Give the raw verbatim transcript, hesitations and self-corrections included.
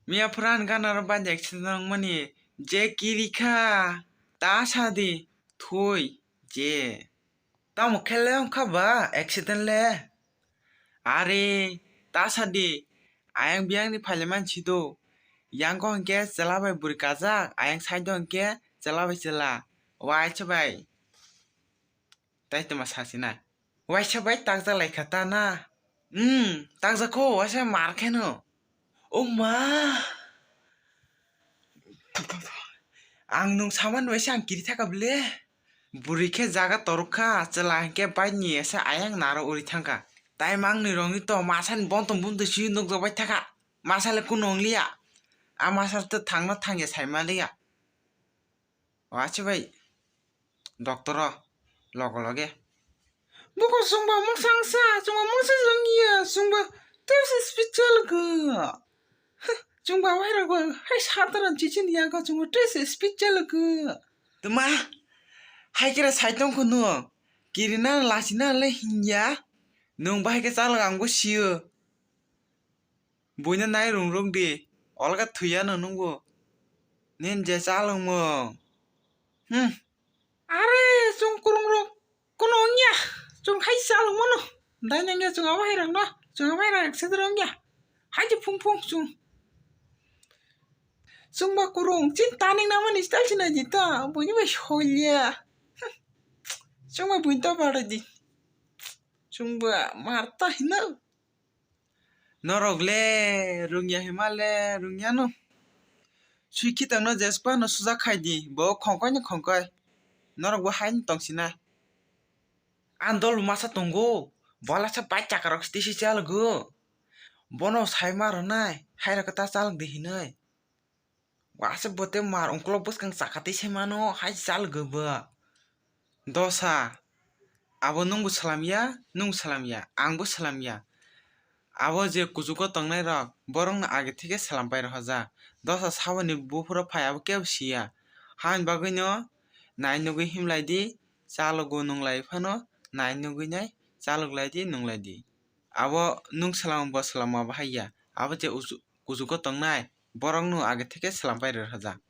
Miya phran ganaro banja accident wngmani je kirikha, ta sadi, thui, je. Tamo khe le wngkha ba accident le? Are, ta sadi, ayang biyangni phailaimani sido. Yango hwnkhe chwla bai bwrwi kajak, ayang side o hwnkhe chwla bai chwla. Waisa bai. Tai tongma sasinai. Waisa bai takjak lai kha ta na? Hmm, takjak kho, waisa mar kheno. O ma! Ang nwng samani waisa ang kiri thaka bwle. Bwrwi khe jaga torok kha, chwla hinkhe bike ni esa ayang naro uri thangkha. Tai mangni rongni to masani bontong bumtwi si nukjak bai thakha. Masa le kunu wngliya. A masa to thangno thangya saima liya. Waisa bai doctor o loge loge. Buko chwngba mungsa wngsa, chwngba mungsa wngya, chwngba tei se special go. Chwngba wairok bo hai sadaron chichini yago chwngba tei se special go. Tuma, hai kira sai tong kho nwng. Kirina lachina le hinya. Nwng bahai khe chalok ang bo sio. Buino nai rung rung di, olga thuya no nungbo. Nin je chalwngmung. Hmm. Are, chwng kwrwng rok, kono wngya, chwng hai chalwngmano. Dai nangya chwng abo hai rokno, chwng abo hai rok sedra wngya. Hai je phung phung chwng. Chwngba kwrwng, chin taning namani style sinai di ta, buini bai solya. Hmm. Chwngba buini ta bada di. Chwngba marta hino. Norok le rungya hima le rungya no. Sui khitang no jespa no sujak khai di, bo khongkoi ni khongkoi. Norok bo hai no tong sinai. Ang dol masa tongo, bola sa bai chaka rok tisi chalgo. Bono sai ma rwnai, hai rok ta chalok di hinoi. Waisa bo tei mar ungkulok bwskang chakha tei se mano, hai chalgo bo. Dosa, abo nwngbo swlamya, nwng swlamya, angbo swlamya. Abo je kuchugo tongnai rok, borokno age theke swlam pai rohorjak. Dosa saboni buphuru phai abo kebo siya. Haini bagwino nai nugwi himlai di, chalogo nwnglai phano nai nugwi nai chalok lai di, nwnglai di. Abo nwng swlamo bo swlamo abo hai ya. Abo je uchu-, kuchugo tongnai, borokno age theke swlam pai rohorjak.